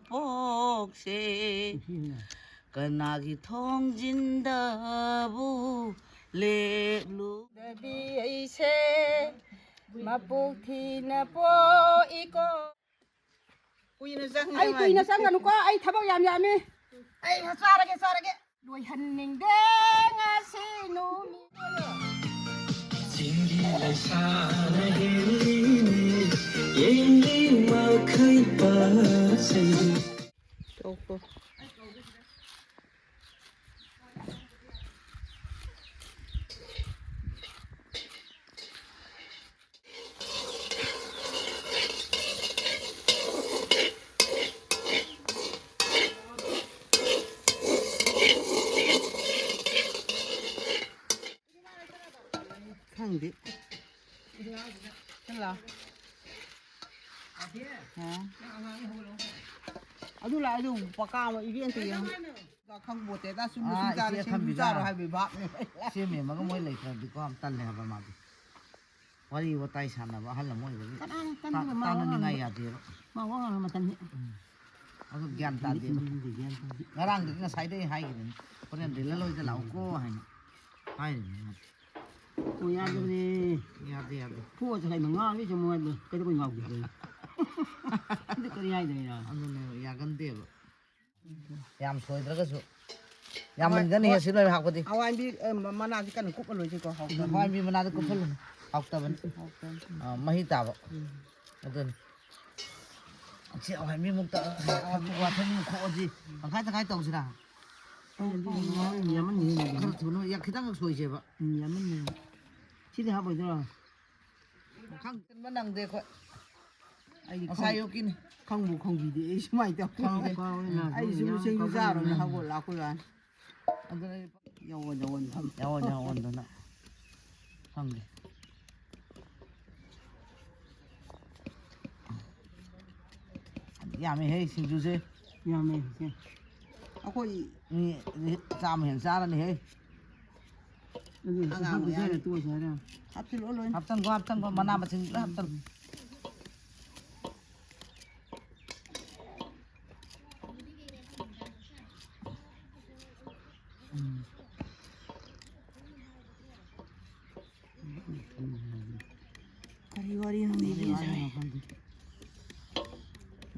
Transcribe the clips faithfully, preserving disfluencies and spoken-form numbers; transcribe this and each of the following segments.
ꯄꯣꯛꯁꯦ꯫ ꯀꯅꯥꯒꯤ ꯊꯣꯡꯖꯤꯟꯗꯕꯨ ꯂꯦꯞꯂꯨ꯫ ꯗꯕꯤ ꯑꯩꯁꯦ ꯃꯄꯨꯛ ꯊꯤꯅ ꯄꯣꯛꯏꯀꯣ꯫ ꯀꯨꯏꯅ ꯆꯪꯉꯦ ꯑꯩ ꯃꯥꯏ꯫ ꯀꯨꯏꯅ ꯆꯪꯒꯅꯨꯀꯣ, ꯑꯩ ꯊꯕꯛ ꯌꯥꯝ ꯌꯥꯝꯃꯤ꯫ ꯑꯩ ꯆꯥꯔꯒꯦ, ꯆꯥꯔꯒꯦ꯫ ꯂꯣꯏꯍꯟꯅꯤꯡꯗꯦ ꯉꯁꯤ ꯅꯨꯃꯤꯠ꯫ ꯆꯤꯡꯒꯤ ꯂꯩꯁꯥꯅ ꯍꯦꯜꯂꯤꯅꯦ, ꯌꯦꯡꯂꯤ ꯃꯈꯩ ꯄꯥꯁꯩ꯫ ꯇꯣꯛꯈꯣ꯫ ꯈꯪꯗꯦ꯫ ꯍꯜꯂꯣ꯫ ꯍꯥ? ꯑꯗꯨ ꯂꯥꯛꯑꯦ, ꯑꯗꯨ ꯄꯀꯥ ꯑꯃ ꯏꯕꯦꯟꯇ ꯌꯦꯡꯉꯨ꯫ ꯈꯪꯕꯣꯠꯇꯦꯗ, ꯆꯨꯝꯅ ꯑꯥ, ꯁꯨꯝ ꯆꯥꯔꯦ, ꯏꯆꯦ ꯁꯤꯡꯖꯨ ꯊꯝꯕꯤꯗ꯫ ꯆꯥꯔꯣ ꯍꯥꯏꯕ ꯚꯥꯞꯅꯦ꯫ ꯏꯆꯦ ꯃꯦꯝꯃꯒ ꯃꯣꯏ ꯂꯩꯇ꯭ꯔꯗꯤꯀꯣ ꯌꯥꯝ ꯇꯜꯂꯦ ꯍꯥꯏꯕ ꯃꯥꯗꯤ꯫ ꯋꯥꯔꯤ ꯋꯥꯇꯥꯏ ꯁꯥꯟꯅꯕ ꯑꯍꯜ ꯑꯃ ꯑꯣꯏꯕꯒꯤ ꯇꯥ-, ꯇꯥꯅꯅꯤꯡꯉꯥꯏ ꯌꯥꯗꯦꯕ꯫ ꯃꯥ ꯋꯥ ꯉꯥꯡꯕ ꯃꯇꯝꯅꯤ꯫ ꯎꯝ꯫ ꯑꯗꯨ ꯒ꯭ꯌꯥꯟ ꯇꯥꯗꯦꯕ꯫ ꯎꯝ, ꯒ꯭ꯌꯥꯟ ꯇꯥꯗꯦ꯫ ꯉꯔꯥꯡꯗꯒꯤ ꯉꯁꯥꯏꯗꯒꯤ ꯍꯥꯏꯈꯤꯕꯅꯤ, "ꯍꯣꯔꯦꯟ ꯗꯤꯜꯂꯔ ꯍꯣꯏꯗ ꯂꯥꯛꯎꯀꯣ" ꯍꯥꯏꯅ ꯍꯥꯏꯔꯤꯕꯅꯤ꯫ ꯑꯣ, ꯌꯥꯗꯕꯅꯦ꯫ ꯌꯥꯗꯦ, ꯌꯥꯗꯦ꯫ ꯊꯣꯛꯑꯁꯨ ꯍꯥꯏꯅ ꯉꯥꯡꯉꯤ ꯆꯨꯝꯃꯣ ꯍꯥꯏꯕ꯫ ꯀꯩꯗꯧꯕꯩ ꯉꯥꯎꯗꯣꯏꯅꯣ? ꯑꯗꯨ ꯀꯔꯤ ꯍꯥꯏꯗꯣꯏꯅꯣ? ꯑꯗꯨꯅꯦ, ꯌꯥꯒꯟꯗꯦꯕ꯫ ꯌꯥꯝ ꯁꯣꯏꯗ꯭ꯔꯒꯁꯨ꯫ ꯌꯥꯝꯃꯟꯒꯅꯤ ꯍꯋꯥꯏ-, ꯁꯤ ꯂꯣꯏꯅ ꯍꯥꯞꯄꯗꯤ꯫ ꯍꯋꯥꯏꯕꯤ, ꯑ, ꯃ-, ꯃꯅꯥꯁꯤ ꯀꯟꯅ ꯀꯨꯞꯄ ꯂꯣꯏꯁꯤꯀꯣ, ꯍꯥꯎꯇꯕꯅꯤ꯫ ꯍꯋꯥꯏꯕꯤ ꯃꯅꯥꯗ ꯀꯨꯞꯁꯜꯂꯨꯅꯨ꯫ ꯍꯥꯎꯇꯕꯅꯤ꯫ ꯍꯥꯎꯇꯕꯅꯤ꯫ ꯑ, ꯃꯍꯤ ꯇꯥꯕ꯫ ꯎꯝ꯫ ꯑꯗꯨꯅꯤ꯫ ꯁꯤ ꯍꯋꯥꯏꯕꯤꯃꯨꯛꯇ, ꯋꯥꯊꯣꯛ ꯈꯣꯛꯑꯁꯤ꯫ ꯇꯪꯈꯥꯏ ꯇꯪꯈꯥꯏ ꯇꯧꯁꯤꯔꯥ? ꯌꯥꯝꯃꯟ-, ꯌꯥꯝꯃꯟ-, ꯈꯔ ꯊꯨꯅ, ꯌꯥ-, ꯈꯤꯇꯪꯈꯛ ꯁꯣꯏꯁꯦꯕ꯫ ꯎꯝ, ꯌꯥꯝꯃꯟ-, ꯁꯤꯗꯤ ꯍꯥꯞꯄꯣꯏꯗ꯭ꯔꯣ? ꯈꯪ-, ꯈꯟꯕ ꯅꯪꯗꯦ ꯑꯩꯈꯣꯏ꯫ ꯑꯩꯗꯤ ꯉꯁꯥꯏ ꯈꯪ-, ꯑꯌꯨꯛꯀꯤꯅꯤ꯫ ꯈꯪꯕꯨ ꯈꯪꯕꯤꯗꯦ ꯑꯩ ꯁꯨꯃꯥꯏꯅ ꯇꯧ-, ꯈꯪꯗꯦ꯫ ꯀꯥꯎꯔꯦ, ꯀꯥꯎꯔꯦ, ꯎꯝ꯫ ꯑꯩ ꯁꯨꯝ ꯌꯥꯝ ꯁꯤꯡꯖꯨ ꯀꯥꯎꯒꯜꯂꯦ ꯆꯥꯔꯣꯅ ꯅꯪ꯫ ꯍꯧꯒꯠꯂꯛꯄ ꯋꯥꯅꯤ꯫ ꯑꯗꯨꯅ ꯑꯩ ꯌꯥꯎꯑꯣ, ꯌꯥꯎꯑꯣ ꯊꯝ-, ꯌꯥꯎꯑꯣ, ꯌꯥꯎꯑꯣ ꯑꯗꯨꯅ ꯈꯪꯗꯦ꯫ ꯌꯥꯝꯃꯦꯍꯦ ꯁꯤꯡꯖꯨꯁꯦ꯫ ꯌꯥꯝꯃꯦ, ꯏꯆꯦ꯫ ꯑꯩꯈꯣꯏ ꯃꯤ ꯆꯥꯝꯃ ꯍꯦꯟꯅ ꯆꯥꯔꯅꯤꯍꯦ꯫ ꯑꯗꯨ ꯑꯉꯥꯡ ꯍꯥꯞꯄꯁꯨ ꯃꯌꯥꯝ꯫ ꯌꯥꯔꯦ, ꯇꯣꯛꯑꯁꯨ ꯌꯥꯔꯦ꯫ ꯍꯥꯞꯆꯤꯜꯂꯣ ꯂꯣꯏ꯫ ꯍꯥꯞꯆꯟꯈꯣ, ꯍꯥꯞꯆꯟꯈꯣ, ꯃꯅꯥ ꯃꯁꯤꯡ ꯂꯣꯏ ꯍꯥꯞꯆꯜꯂꯣ꯫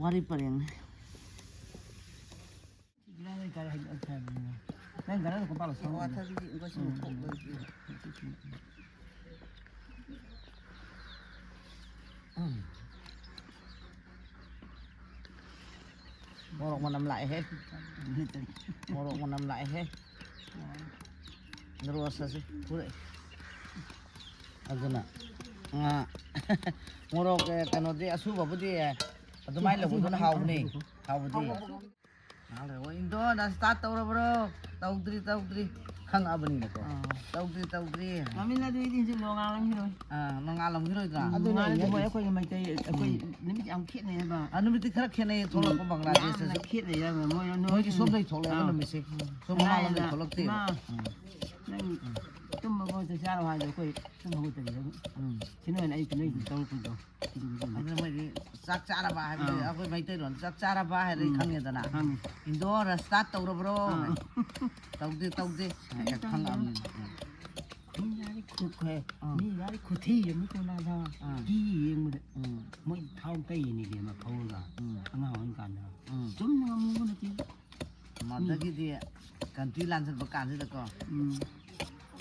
ꯋꯥꯔꯤ ꯄꯔꯦꯡꯅꯦ꯫ ꯅꯪ ꯒꯥꯔꯤꯗ ꯀꯣꯝꯄꯥꯜꯂꯣ, ꯁꯪꯉꯣ꯫ ꯋꯥꯊꯕꯤꯗꯤ ꯏꯪꯕ ꯁꯨꯝ ꯎꯝ꯫ ꯊꯣꯛꯂꯣꯏ꯫ ꯎꯝ꯫ ꯃꯣꯔꯣꯛ ꯃꯅꯝ ꯂꯥꯛꯑꯦꯍꯦ꯫ ꯃꯣꯔꯣꯛ ꯃꯅꯝ ꯂꯥꯛꯑꯦꯍꯦ꯫ ꯔꯣꯁ ꯑꯁꯤ ꯄꯨꯔꯛꯑꯦ꯫ ꯑꯗꯨꯅ, ꯉꯥ, ꯃꯣꯔꯣꯛ, ꯑꯦ, ꯀꯩꯅꯣꯗꯤ, ꯑꯁꯨꯕꯕꯨꯗꯤ, ꯑꯦ, ꯑꯗꯨꯃꯥꯏꯅ ꯂꯧꯕꯗꯨꯅ ꯍꯥꯎꯕꯅꯦ꯫ ꯍꯥꯎꯕꯗꯤ꯫ ꯉꯥꯏꯍꯥꯛ ꯂꯩꯔꯒ, "ꯏꯟꯗꯣ, ꯅꯪ start ꯇꯧꯔꯕ꯭ꯔꯣ?" "ꯇꯧꯗ꯭ꯔꯤ, ꯇꯧꯗ꯭ꯔꯤ꯫" ꯈꯪꯉꯛꯑꯕꯅꯤꯅꯀꯣ꯫ ꯑꯥ꯫ "ꯇꯧꯗ꯭ꯔꯤ, ꯇꯧꯗ꯭ꯔꯤ꯫" ꯃꯃꯤꯅ ꯑꯗꯨꯏꯗꯤ ꯍꯧꯖꯤꯛ ꯅꯣꯡ ꯉꯥꯜꯂꯝꯈꯤꯔꯣꯏ꯫ ꯑꯥ, ꯅꯣꯡꯉꯥꯜꯂꯝꯈꯤꯔꯣꯏꯗ꯭ꯔꯥ? ꯑꯗꯨꯅꯦ, ꯅꯣꯡꯉꯥꯜꯂꯝꯈꯤꯔꯣꯏ꯫ ꯑꯩꯈꯣꯏꯒꯤ ꯃꯩꯇꯩ, ꯑꯩꯈꯣꯏ ꯎꯝ꯫ ꯅꯨꯃꯤꯠ ꯌꯥꯝ ꯈꯦꯠꯅꯩ ꯍꯥꯏꯕ꯫ ꯑꯥ, ꯅꯨꯃꯤꯠꯇꯤ ꯈꯔ ꯈꯦꯠꯅꯩꯌꯦ, ꯊꯣꯛꯂꯛꯄ ꯎꯝ꯫ ꯕꯪꯒ꯭ꯂꯥꯗꯦꯁꯇꯁꯨ꯫ ꯌꯥꯝꯅ ꯈꯦꯠꯅꯩ ꯍꯥꯏꯕ꯫ ꯃꯣꯏ, ꯃꯣꯏꯒꯤ ꯁꯣꯝꯗꯒꯤ ꯊꯣꯛꯂꯛꯑꯦꯕ ꯑꯥ꯫ ꯅꯨꯃꯤꯠꯁꯦ꯫ ꯎꯝ꯫ ꯁꯣꯝ ꯃꯉꯥꯜꯂꯣꯝꯗꯒꯤ ꯀꯅꯥꯅ ꯊꯣꯛꯂꯛꯇꯦꯕ꯫ ꯏꯃꯥ, ꯎꯝ꯫ ꯅꯪ ꯎꯝ꯫ ꯇꯨꯝꯃꯕꯣ, ꯆꯥꯛ ꯆꯥꯔꯕꯣ ꯍꯥꯏꯗꯣ ꯑꯩꯈꯣꯏ ꯇꯨꯝ ꯍꯧꯒꯠꯇꯕꯤꯗ꯫ ꯎꯝ꯫ ꯁꯤ ꯅꯣꯏꯅ ꯑꯩ ꯅꯣꯏꯒꯤ ꯇꯧꯔꯛꯄꯗꯣ꯫ ꯑꯗꯨꯅ ꯃꯣꯏꯗꯤ ꯆꯥꯛ ꯆꯥꯔꯕ ꯍꯥꯏꯕꯗꯤ ꯑꯥ꯫ ꯑꯩꯈꯣꯏ ꯃꯩꯇꯩꯂꯣꯟ ꯆꯥꯛ ꯆꯥꯔꯕ ꯍꯥꯏꯔꯗꯤ ꯎꯝ꯫ ꯈꯪꯉꯦꯗꯅ꯫ ꯈꯪꯉꯦ꯫ ꯏꯟꯗꯣꯔ start ꯇꯧꯔꯕ꯭ꯔꯣ? ꯑꯥ꯫ ꯇꯧꯗꯦ, ꯇꯧꯗꯦ꯫ ꯍꯦꯛ ꯈꯪꯉꯛꯑꯕꯅꯤ꯫ ꯎꯝ꯫ ꯃꯤ ꯌꯥꯔꯤ ꯈꯨ-, ꯈꯨ-, ꯑꯥ꯫ ꯃꯤ ꯌꯥꯔꯤ ꯈꯨꯊꯤ ꯑꯃ ꯇꯧꯅꯗ ꯑꯥ꯫ ꯇꯤ ꯌꯦꯡꯕꯗ ꯎꯝ꯫ ꯃꯣꯏ ꯊꯥꯎ ꯇꯩꯌꯦꯅꯦ ꯏꯕꯦꯝꯃ ꯐꯧꯔꯒ ꯎꯝ꯫ ꯑꯉꯥꯡ ꯑꯣꯏꯔꯤꯀꯥꯟꯗ꯫ ꯎꯝ꯫ ꯆꯨꯝꯅ ꯉꯝꯃꯨꯕ ꯅꯠꯇꯦ꯫ ꯃꯗꯒꯤꯗꯤ country ꯂꯥꯟꯖꯟꯕ ꯀꯥꯟꯁꯤꯗꯀꯣ, ꯎꯝ꯫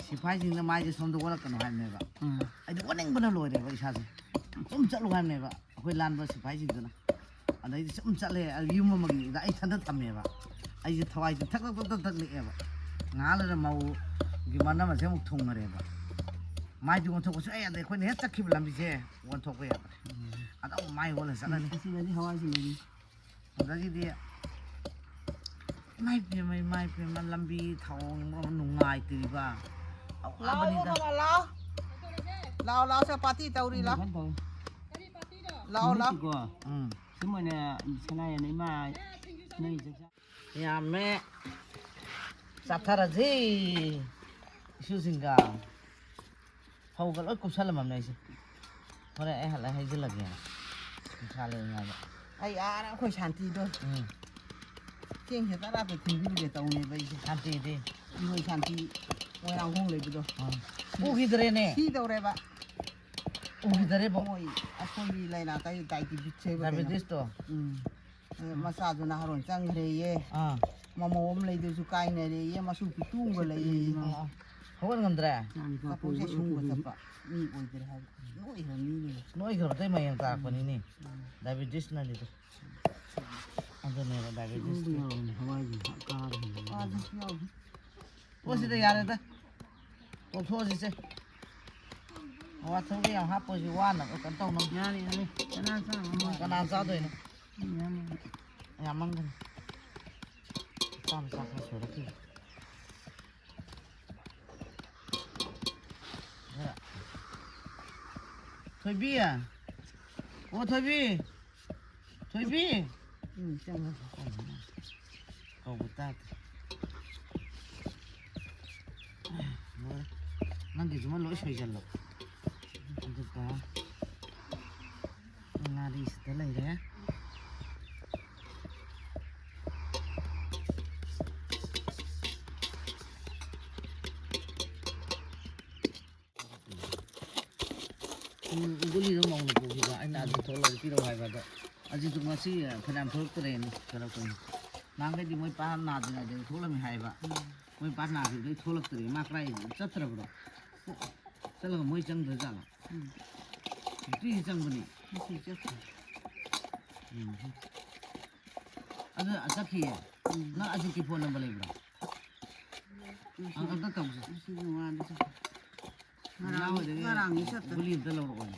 ꯁꯤꯐꯥꯏꯁꯤꯡꯅ ꯃꯥꯏꯁꯦ ꯁꯣꯝꯗ ꯑꯣꯜꯂꯛꯀꯅꯨ ꯍꯥꯏꯕꯅꯦꯕ꯫ ꯎꯝ꯫ ꯑꯩꯗꯤ ꯑꯣꯟꯅꯤꯡꯕꯅ ꯂꯣꯏꯔꯦꯕ ꯏꯁꯥꯁꯦ꯫ ꯁꯨꯝ ꯆꯠꯂꯨ ꯍꯥꯏꯕꯅꯦꯕ ꯑꯩꯈꯣꯏ ꯂꯥꯟꯕ ꯁꯤꯐꯥꯏꯁꯤꯡꯗꯨꯅ꯫ ꯑꯗꯩꯗꯤ ꯁꯨꯝ ꯆꯠꯂꯦ, ꯑꯗꯨ ꯌꯨꯝ ꯑꯃꯒꯤꯗ ꯑꯩ ꯏꯊꯟꯇ ꯊꯝꯃꯦꯕ꯫ ꯑꯩꯁꯦ ꯊꯋꯥꯏꯁꯦ ꯊꯛ ꯊꯛ ꯊꯛ ꯊꯛ ꯊꯛ ꯅꯤꯛꯑꯦꯕ꯫ ꯉꯥꯏꯍꯥꯛ ꯂꯩꯔ ꯃꯧꯒꯤ ꯃꯅꯝ ꯑꯁꯦ ꯑꯃꯨꯛ ꯊꯨꯡꯉꯔꯦꯕ꯫ ꯃꯥꯏꯗꯤ ꯑꯣꯟꯊꯣꯛꯄ ꯁꯨꯡꯌꯥ ꯌꯥꯗꯦ꯫ ꯑꯩꯈꯣꯏꯅ ꯍꯦꯛ ꯆꯠꯈꯤꯕ ꯂꯝꯕꯤꯁꯦ ꯑꯣꯟꯊꯣꯛꯄ ꯌꯥꯗ꯭ꯔꯦ꯫ ꯎꯝ꯫ ꯑꯗ ꯑꯃꯨꯛ ꯃꯥꯏ ꯑꯣꯜꯂ ꯆꯠꯂꯅꯤ꯫ ꯑꯁꯤꯗꯗꯤ ꯍꯋꯥꯏꯁꯤꯡꯗꯗꯤ ꯑꯗꯒꯤꯗꯤ ꯏꯃꯥꯏ ꯄꯦꯝꯃ, ꯏꯃꯥꯏ ꯄꯦꯝꯃ, ꯂꯝꯕꯤ ꯊꯣꯡ ꯃꯔꯣꯟ ꯑꯃ ꯅꯨꯡꯉꯥꯏꯇ꯭ꯔꯤꯕ꯫ ꯂꯥꯛꯑꯣ, ꯑꯋꯥꯕꯅꯤꯗ꯫ ꯏꯕꯨꯡꯉꯣ, ꯂꯥꯛꯑꯣ꯫ ꯂꯥꯛꯑꯣ, ꯂꯥꯛꯑꯣ, ꯁꯦ ꯄꯥꯔꯇꯤ ꯇꯧꯔꯤ, ꯂꯥꯛꯑꯣ꯫ ꯀꯩꯅꯣ ꯇꯧꯋꯦ꯫ ꯂꯥꯛꯑꯣ, ꯂꯥꯛꯑꯣ꯫ ꯅꯨꯃꯤꯠꯇꯤꯀꯣ, ꯎꯝ꯫ ꯁꯤ ꯃꯣꯏꯅ ꯁꯅꯥꯌꯥꯅ ꯏꯃꯥ ꯅꯣꯏ ꯆꯥꯛ ꯆꯥ-, ꯌꯥꯝꯃꯦ꯫ ꯆꯥꯊꯔꯁꯤ꯫ ꯏꯁꯨꯁꯤꯡꯒ꯫ ꯐꯧꯒ ꯂꯣꯏ ꯀꯨꯞꯁꯜꯂꯝꯃꯕꯅꯦ ꯑꯩꯁꯦ꯫ ꯍꯣꯔꯦꯟ ꯑꯩ ꯍꯜꯂꯛꯑ ꯍꯩꯖꯤꯜꯂꯒꯦꯅ꯫ ꯅꯨꯡꯁꯥ ꯂꯩꯔꯤꯉꯩꯗ꯫ ꯑꯩ ꯑꯥꯔ ꯑꯩꯈꯣꯏ ꯁꯥꯟꯇꯤꯗꯣ꯫ ꯎꯝ꯫ ꯆꯦꯡꯁꯦ ꯇꯔꯥꯗ ꯊꯤꯟꯕꯤꯔꯨꯒꯦ ꯇꯧꯅꯦꯕ ꯑꯩꯁꯦ꯫ ꯁꯥꯟꯇꯤꯗꯤ? ꯑꯩꯈꯣꯏ ꯁꯥꯟꯇꯤ ꯃꯣꯏꯔꯥꯡꯈꯣꯡ ꯂꯩꯕꯗꯣ꯫ ꯎꯝ꯫ ꯎꯈꯤꯗ꯭ꯔꯦꯅꯦ꯫ ꯁꯤꯗꯧꯔꯦꯕ꯫ ꯎꯈꯤꯗꯔꯦꯕꯣ꯫ ꯃꯣꯏ ꯑꯁꯣꯝꯒꯤ ꯂꯥꯏꯅꯥ ꯇꯥꯏ ꯗꯥꯏꯕꯤꯇꯤꯁ ꯍꯥꯏꯕ ꯀꯩꯅꯣ꯫ ꯗꯥꯏꯕꯤꯇꯤꯁꯇꯣ꯫ ꯎꯝ꯫ ꯑꯦ, ꯃꯆꯥꯗꯨ ꯅꯍꯥꯔꯣꯟ ꯆꯪꯈ꯭ꯔꯦꯌꯦ꯫ ꯑꯥ꯫ ꯃꯃꯧ ꯑꯃ ꯂꯩꯗꯨꯁꯨ ꯀꯥꯏꯅꯔꯦꯌꯦ꯫ ꯃꯁꯨ ꯄꯤꯇꯨꯡꯒ ꯂꯩꯌꯦ꯫ ꯑꯥ, ꯑꯥ꯫ ꯍꯧꯒꯠ ꯉꯝꯗ꯭ꯔꯦ? ꯆꯥꯛꯈꯨꯝꯁꯦ ꯁꯨꯝꯕ ꯆꯠꯄ ꯃꯤ ꯑꯣꯏꯗ꯭ꯔꯦ ꯍꯥꯏꯕ꯫ ꯅꯣꯏꯈ꯭ꯔ ꯃꯤꯅꯦ꯫ ꯅꯣꯏꯈ꯭ꯔꯕꯗꯩ ꯃꯌꯦꯡ ꯇꯥꯔꯛꯄꯅꯤꯅꯦ꯫ ꯎꯝ꯫ ꯗꯥꯏꯕꯤꯇꯤꯁꯅꯅꯤꯗꯣ꯫ ꯑꯗꯨꯅꯦꯕ ꯗꯥꯏꯕꯦꯇꯤꯁ꯫ ꯁꯤꯒꯨꯝꯕ ꯌꯥꯎꯔꯝꯅꯤ, ꯍꯋꯥꯏꯁꯦ ꯀꯥꯔꯝꯅꯤ꯫ ꯀꯥꯗꯁꯨ ꯌꯥꯎꯔꯤ꯫ ꯇꯣꯛꯑꯁꯤꯗ, ꯌꯥꯔꯦꯗ꯫ ꯇꯣꯛꯊꯣꯛꯑꯁꯤꯁꯦ꯫ ꯑꯋꯥꯊꯕꯤꯒ ꯌꯥꯝ ꯍꯥꯞꯄꯣꯏꯁꯤ, ꯋꯥꯅꯕ ꯀꯩꯅꯣ ꯇꯧꯅꯕ꯫ ꯌꯥꯅꯤ, ꯌꯥꯅꯤ꯫ ꯀꯅꯥ ꯆꯥ ꯉꯝꯃꯣꯏ? ꯀꯅꯥ ꯆꯥꯗꯣꯏꯅꯣ? ꯌꯥꯅꯤ꯫ ꯌꯥꯝꯃꯟꯈ꯭ꯔꯦ꯫ ꯆꯥꯝ ꯆꯥ ꯈꯔ ꯁꯣꯏꯔꯛꯈꯤꯒꯦ꯫ ꯈꯔ꯫ ꯊꯣꯏꯕꯤ꯫ ꯑꯣ, ꯊꯣꯏꯕꯤ꯫ ꯊꯣꯏꯕꯤ꯫ ꯎꯝ, ꯆꯪꯉꯣ꯫ ꯀꯧꯕ ꯇꯥꯗꯦ꯫ ꯂꯣꯏꯔꯦ꯫ ꯅꯪꯒꯤꯗꯨꯃ ꯂꯣꯏ ꯁꯣꯏꯖꯜꯂꯣ꯫ ꯑꯗꯨꯒ ꯉꯥꯔꯤꯁꯤꯗ ꯂꯩꯔꯦ꯫ ꯎꯝ, ꯒꯨꯂꯤꯗꯣ ꯃꯧꯅ ꯄꯨꯈꯤꯕ, ꯑꯩꯅ ꯑꯗꯨ ꯊꯣꯛꯂꯛꯑꯗꯤ ꯄꯤꯔꯛꯑꯣ ꯍꯥꯏꯕ꯫ ꯑꯗꯣ ꯑꯖꯤꯠꯇꯣ ꯉꯁꯤ ꯐꯅꯌꯥꯝ ꯊꯣꯛꯂꯛꯇ꯭ꯔꯦꯅꯦ, ꯀꯩꯅꯣ ꯀꯩꯅꯣ꯫ ꯅꯍꯥꯟꯈꯩꯗꯤ ꯃꯣꯏ ꯄꯥ ꯅꯥꯗ꯭ꯔꯤꯉꯩꯗꯗꯤ ꯊꯣꯛꯂꯝꯃꯤ ꯍꯥꯏꯕ꯫ ꯎꯝ꯫ ꯃꯣꯏ ꯄꯥ ꯅꯥꯈꯤꯕꯗꯩ ꯊꯣꯛꯂꯛꯇ꯭ꯔꯦ꯫ ꯃꯥ ꯀꯗꯥꯏ ꯆꯠꯇ꯭ꯔꯕ꯭ꯔꯣ? ꯆꯠꯂꯒ ꯃꯣꯏ ꯆꯪꯗ꯭ꯔꯖꯥꯠꯂꯣ? ꯎꯝ꯫ ꯅꯨꯡꯇꯤꯒꯤ ꯆꯪꯕꯅꯤ꯫ ꯉꯁꯤ ꯆꯠꯈ꯭ꯔꯦ꯫ ꯎꯝ꯫ ꯑꯗꯨ ꯆꯠꯈꯤꯌꯦ? ꯎꯝ꯫ ꯅꯪ ꯑꯖꯤꯠꯀꯤ ꯐꯣꯟ ꯅꯝꯕꯔ ꯂꯩꯕ꯭ꯔꯣ? ꯉꯁꯤ, ꯑꯝꯇ ꯇꯧꯁꯤ꯫ ꯉꯁꯤ ꯅꯣꯡꯉꯥꯟꯕ ꯆꯠꯈ꯭ꯔꯦ꯫ ꯉꯔꯥꯡ, ꯅꯅꯥꯎ ꯍꯣꯏꯗꯒꯤ ꯉꯔꯥꯡꯗꯤ ꯆꯠꯇ꯭ꯔꯦ꯫ ꯒꯨꯂꯤ ꯑꯝꯇ ꯂꯧꯔꯛꯑꯣ꯫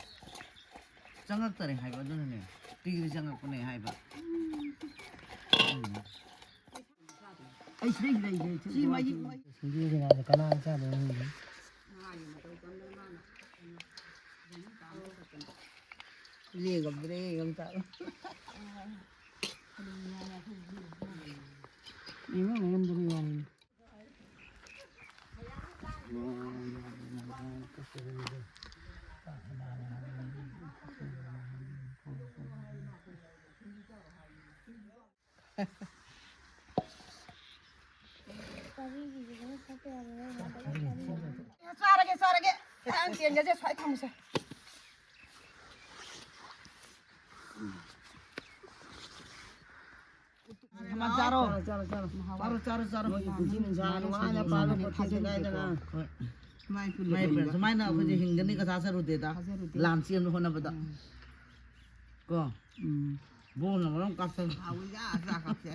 ꯆꯪꯉꯛꯇꯔꯦ ꯍꯥꯏꯕ, ꯑꯗꯨꯅꯅꯦ꯫ ꯇꯤꯒꯤꯗꯤ ꯆꯪꯉꯛꯄꯅꯦ ꯍꯥꯏꯕ꯫ ꯎꯝ꯫ ꯑꯩ ꯁꯤꯗꯩ, ꯁꯤꯗꯩ, ꯁꯤꯗꯩ꯫ ꯁꯤ ꯃꯍꯤ, ꯃꯍꯤ꯫ ꯁꯤꯡꯖꯨꯒꯤ ꯉꯥꯁꯦ ꯀꯅꯥꯅ ꯆꯥꯗꯣꯏꯅꯣ ꯈꯪꯗꯦ꯫ ꯂꯦꯡꯉꯝꯗ꯭ꯔꯦ, ꯌꯦꯡꯉꯝ ꯇꯥꯕ꯫ ꯏꯃꯨꯡ ꯃꯅꯨꯡꯗ ꯂꯩ ꯋꯥꯅꯤ꯫ ꯆꯥꯔꯒꯦ, ꯆꯥꯔꯒꯦ꯫ ꯆꯦꯡꯒꯁꯦ ꯁ꯭ꯋꯥꯏ ꯊꯝꯃꯨꯁꯦ꯫ ꯆꯥꯔꯣ꯫ ꯆꯥꯔꯣ, ꯆꯥꯔꯣ, ꯆꯥꯔꯣ꯫ ꯆꯥꯔꯣ, ꯆꯥꯔꯣ, ꯆꯥꯔꯣ꯫ ꯃꯣꯏꯒꯤ ꯄꯨꯟꯁꯤ ꯅꯨꯡꯁꯥ ꯅꯨꯡꯉꯥꯏꯅ ꯄꯥꯜꯂꯣ, ꯄꯣꯠꯊꯣꯛꯁꯦ ꯀꯥꯏꯗꯅ꯫ ꯍꯣꯏ꯫ ꯁꯨꯃꯥꯏꯅ ꯄꯨꯜꯂꯦ ꯁꯨꯃꯥꯏꯅ ꯄꯨꯜꯂꯦ꯫ ꯁꯨꯃꯥꯏꯅ ꯑꯩꯈꯣꯏꯁꯦ ꯍꯤꯡꯒꯅꯤꯒ ꯊꯥꯖꯔꯨꯗꯦꯗ꯫ ꯊꯥꯖꯔꯨꯗꯦ꯫ ꯂꯥꯟ ꯆꯦꯟꯕ ꯍꯣꯠꯅꯕꯗ꯫ ꯎꯝ꯫ ꯀꯣ? ꯎꯝ꯫ ꯕꯣꯝꯅ ꯃꯔꯣꯝ ꯀꯥꯞꯊ-, ꯍꯥꯎꯏꯗ, ꯑꯆꯥ ꯀꯞꯁꯦ꯫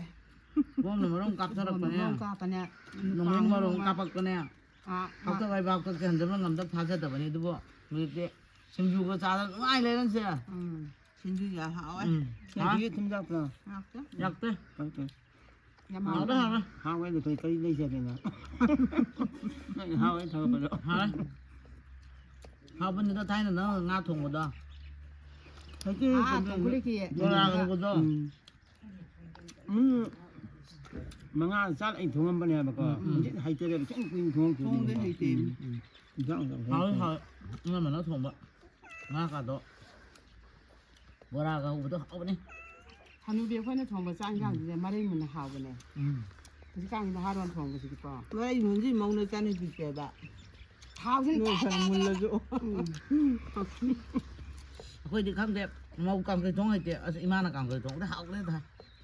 ꯕꯣꯝꯅ ꯃꯔꯣꯝ ꯀꯥꯞꯊꯔꯛꯄꯅꯦ꯫ ꯕꯣꯝꯅ ꯃꯔꯣꯝ ꯀꯥꯞꯄꯅꯦ꯫ ꯅꯣꯡꯃꯩꯅ ꯃꯔꯣꯝ ꯀꯥꯞꯄꯛꯄꯅꯦ꯫ ꯑꯥ, ꯍꯥꯎꯇ ꯕꯥꯏ ꯕꯥꯎꯇ ꯀꯩ ꯍꯟꯖꯕ ꯉꯝꯗꯕ ꯊꯥꯖꯗꯕꯅꯤ, ꯑꯗꯨꯕꯨ ꯍꯧꯖꯤꯛꯇꯤ ꯁꯤꯡꯖꯨꯒ ꯆꯥꯗꯅ ꯅꯨꯡꯉꯥꯏ ꯂꯩꯔꯝꯁꯦ꯫ ꯎꯝ꯫ ꯁꯤꯡꯖꯨ ꯌꯥꯝ ꯍꯥꯎꯋꯦ꯫ ꯎꯝ꯫ ꯁꯤꯡꯖꯨ ꯊꯨꯝ ꯌꯥꯛꯄ꯭ꯔꯣ? ꯌꯥꯛꯇꯦ꯫ ꯌꯥꯛꯇꯦ꯫ ꯐꯩ, ꯐꯩ꯫ ꯌꯥꯝ ꯍꯥꯎꯋꯦ, ꯍꯥꯎꯋꯦ꯫ ꯍꯥꯎꯋꯦ꯫ ꯍꯥꯎꯋꯦ ꯑꯗꯨ ꯀꯔꯤ, ꯀꯔꯤ ꯂꯩꯖꯒꯦꯅ? ꯅꯪ ꯍꯥꯎꯋꯦ ꯊꯥꯒꯠꯄꯗꯣ꯫ ꯍꯥꯎꯋꯦ꯫ ꯍꯥꯎꯕꯅꯤꯗ ꯊꯥꯏꯅ ꯅꯪ ꯉꯥ ꯊꯣꯡꯕꯗꯣ꯫ ꯍꯧꯖꯤꯛꯇꯤ ꯑꯥ, ꯀꯩꯅꯣ, ꯇꯣꯡꯈꯨꯠꯂꯤꯒꯤ ꯕꯣꯔꯥ ꯍꯧꯕꯗꯣ꯫ ꯎꯝ꯫ ꯎꯝ꯫ ꯃꯉꯥ ꯆꯥꯛ ꯑꯩ ꯊꯣꯡꯉꯝꯕꯅꯦꯕꯀꯣ꯫ ꯎꯝ, ꯎꯝ꯫ ꯍꯧꯖꯤꯛ ꯍꯩꯇꯔꯦꯕ꯫ ꯊꯦꯡ ꯀꯨꯏꯅ ꯊꯣꯡ-, ꯊꯣꯡꯗꯦ ꯊꯣꯡꯉꯝꯕꯅꯦ꯫ ꯍꯩꯇꯦ꯫ ꯎꯝ꯫ ꯏꯟꯖꯥꯡ ꯍꯥꯎꯋꯤ, ꯍꯥꯎꯋꯤ꯫ ꯏꯅꯝꯃꯅ ꯊꯣꯡꯕ ꯉꯥ ꯀꯥꯗꯣ꯫ ꯕꯣꯔꯥꯒ ꯍꯧꯕꯗꯣ ꯍꯥꯎꯕꯅꯦ꯫ ꯍꯅꯨꯕꯤ ꯑꯩꯈꯣꯏꯅ ꯊꯣꯡꯕ ꯆꯥꯛ ꯏꯟꯖꯥꯡꯁꯤꯗꯤ ꯃꯔꯩ ꯃꯨꯟꯅ ꯍꯥꯎꯕꯅꯦ꯫ ꯎꯝ꯫ ꯍꯧꯖꯤꯛꯀꯥꯟꯒꯤ ꯅꯍꯥꯔꯣꯟ ꯊꯣꯡꯕꯁꯤꯗꯤꯀꯣ꯫ ꯃꯔꯩ ꯃꯨꯟꯁꯤ ꯃꯧꯅ ꯆꯥꯅꯤꯡꯗꯦꯕ꯫ ꯊꯥꯎꯁꯤꯅ ꯅꯣꯏ ꯈꯔ ꯃꯨꯜꯂꯁꯨ꯫ ꯎꯝ꯫ ꯑꯩꯈꯣꯏꯗꯤ ꯈꯪꯗꯦ, ꯃꯧ ꯀꯥꯡꯁꯣꯏ ꯊꯣꯡ ꯍꯩꯇꯦ꯫ ꯑꯁ, ꯏꯃꯥꯅ ꯀꯥꯡꯁꯣꯏ ꯊꯣꯡꯕꯗ ꯍꯥꯎꯈ꯭ꯔꯦꯗ꯫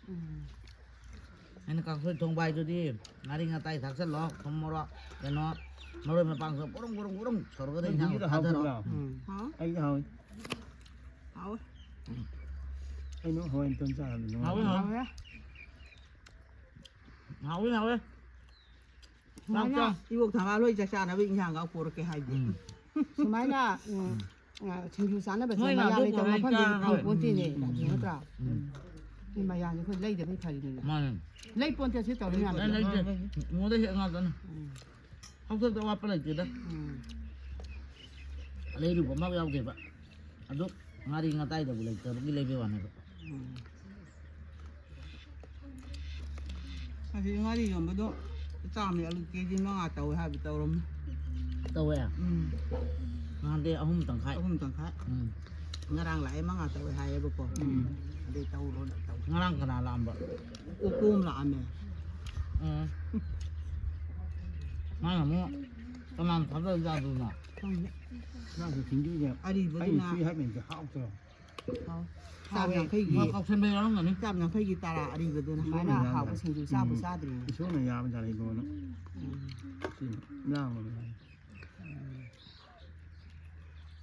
ꯎꯝ꯫ ꯑꯩꯅ ꯀꯥꯡꯁꯣꯏ ꯊꯣꯡꯕ ꯍꯥꯏꯗꯨꯗꯤ ꯉꯥꯔꯤ ꯉꯥꯇꯥꯏ ꯊꯥꯛꯆꯜꯂꯣ, ꯊꯨꯝ, ꯃꯣꯔꯣꯛ, ꯀꯩꯅꯣ, ꯃꯔꯣꯏ ꯃꯄꯥꯡꯗꯣ ꯕꯨꯔꯨꯡ ꯕꯨꯔꯨꯡ ꯕꯨꯔꯨꯡ ꯁꯧꯔꯒ ꯅꯣꯏ ꯏꯟꯁꯥꯡꯗꯣ ꯍꯧꯖꯤꯛꯀꯤꯗꯣ ꯊꯥꯗꯔꯣ꯫ ꯍꯥꯎꯕ꯭ꯔꯣ? ꯎꯝ꯫ ꯍꯥꯎ꯫ ꯑꯩꯗꯤ ꯍꯥꯎꯋꯤ꯫ ꯍꯥꯎꯋꯦ꯫ ꯑꯩ ꯅꯣꯏ ꯍꯋꯥꯏ ꯃꯇꯣꯟ ꯆꯥꯔꯕꯅꯤ꯫ ꯍꯥꯎꯋꯦ, ꯍꯥꯎꯋꯦ꯫ ꯍꯥꯎꯋꯦ꯫ ꯍꯥꯎꯋꯤ, ꯍꯥꯎꯋꯦ꯫ ꯁꯨꯃꯥꯏꯅ ꯆꯥꯛ ꯆꯥ-, ꯏꯕꯣꯛ ꯊꯝꯕꯥꯜ ꯍꯣꯏ ꯆꯥꯛ ꯆꯥꯅꯕ ꯏꯟꯁꯥꯡꯒ ꯄꯣꯔꯛꯀꯦ ꯍꯥꯏꯗꯦ꯫ ꯎꯝ꯫ ꯁꯨꯃꯥꯏꯅ, ꯎꯝ, ꯎꯝ꯫ ꯑ, ꯁꯤꯡꯖꯨ ꯆꯥꯅꯕꯁꯦ ꯃꯣꯏ ꯃꯌꯥ ꯉꯥꯗꯨ ꯂꯩꯇꯕ ꯄꯨꯔꯛꯏ ꯃꯐꯝꯗꯗꯤ ꯆꯥꯔꯔꯣꯏ꯫ ꯐꯪꯄꯣꯟꯇꯦꯅꯦ꯫ ꯎꯝ꯫ ꯑꯗꯨ ꯅꯠꯇ꯭ꯔꯥ? ꯎꯝ꯫ ꯎꯝ꯫ ꯃꯤ ꯃꯌꯥꯝꯁꯦ ꯑꯩꯈꯣꯏ ꯂꯩꯗꯕꯩ ꯐꯔꯤꯅꯤꯅꯦ꯫ ꯃꯥꯅꯦ꯫ ꯂꯩꯄꯣꯟꯇꯦ ꯁꯤ ꯇꯧꯔꯤ ꯃꯌꯥꯝꯁꯦ꯫ ꯂꯩ-, ꯂꯩꯇꯦ꯫ ꯃꯣꯏꯗ ꯍꯦꯛ ꯉꯥꯛꯇꯅꯤ꯫ ꯎꯝ꯫ ꯍꯧꯖꯤꯛꯇ ꯑꯋꯥꯠꯄ ꯂꯩꯇꯦꯗ꯫ ꯎꯝ꯫ ꯂꯩꯔꯨꯕ ꯑꯃ ꯌꯥꯎꯗꯦꯕ꯫ ꯑꯗꯨ ꯉꯥꯔꯤ ꯉꯥꯇꯥꯏꯗꯕꯨ ꯂꯩꯇꯕꯒꯤ ꯂꯩꯕꯩ ꯋꯥꯅꯦꯕ꯫ ꯎꯝ꯫ ꯑꯁꯤ ꯉꯥꯔꯤ ꯌꯣꯟꯕꯗꯣ ꯆꯥꯝꯃ ꯑꯂꯨ ꯀꯦ ꯖꯤ ꯃꯉꯥ ꯇꯧꯋꯦ ꯍꯥꯏꯕ ꯇꯧꯔꯝꯃꯤ꯫ ꯇꯧꯋꯦ? ꯎꯝ꯫ ꯅꯍꯥꯟꯗꯤ ꯑꯍꯨꯝ ꯇꯪꯈꯥꯏ꯫ ꯑꯍꯨꯝ ꯇꯪꯈꯥꯏ꯫ ꯎꯝ꯫ ꯉꯔꯥꯡ ꯂꯥꯛꯑꯦ, ꯃꯉꯥ ꯇꯧꯋꯦ ꯍꯥꯏꯌꯦꯕꯀꯣ꯫ ꯎꯝ꯫ ꯑꯗꯩ ꯇꯧꯔꯣꯅ ꯇꯧ-, ꯉꯔꯥꯡ ꯀꯅꯥ ꯂꯥꯛꯑꯝꯕ? ꯀꯣꯛꯇꯣꯝ ꯂꯥꯛꯑꯝꯃꯦ꯫ ꯎꯝ꯫ ꯃꯥꯅ ꯑꯃꯨꯛ ꯀꯅꯥꯅ ꯊꯥꯗꯔ ꯆꯥꯗꯣꯏꯅꯣ? ꯈꯪꯗꯦ꯫ ꯆꯥꯛꯁꯨ ꯊꯤꯡꯗꯣꯏꯅꯦ꯫ ꯑꯔꯤꯕꯗꯨꯅ ꯑꯩ ꯁꯤ ꯍꯥꯏꯕꯅꯤꯗꯤ ꯍꯥꯎꯇ꯭ꯔꯣ? ꯍꯥꯎ꯫ ꯆꯥꯝ ꯌꯥꯡꯈꯩꯒꯤ, ꯃꯣꯏ ꯀꯥꯎꯁꯟꯕ ꯌꯥꯎꯔꯝꯒꯅꯤ꯫ ꯆꯥꯝ ꯌꯥꯡꯈꯩꯒꯤ ꯇꯔꯥ ꯑꯔꯤꯕꯗꯨꯅ ꯍꯥꯏꯅ ꯍꯥꯎꯕ ꯁꯤꯡꯖꯨ ꯆꯥꯕꯨ ꯎꯝ꯫ ꯆꯥꯗ꯭ꯔꯤꯅꯦ꯫ ꯏꯁꯣꯔꯅ ꯌꯥꯕꯖꯥꯠꯅꯤꯀꯣꯅ꯫ ꯎꯝ꯫ ꯁꯤ ꯌꯥꯝꯕꯅꯦ꯫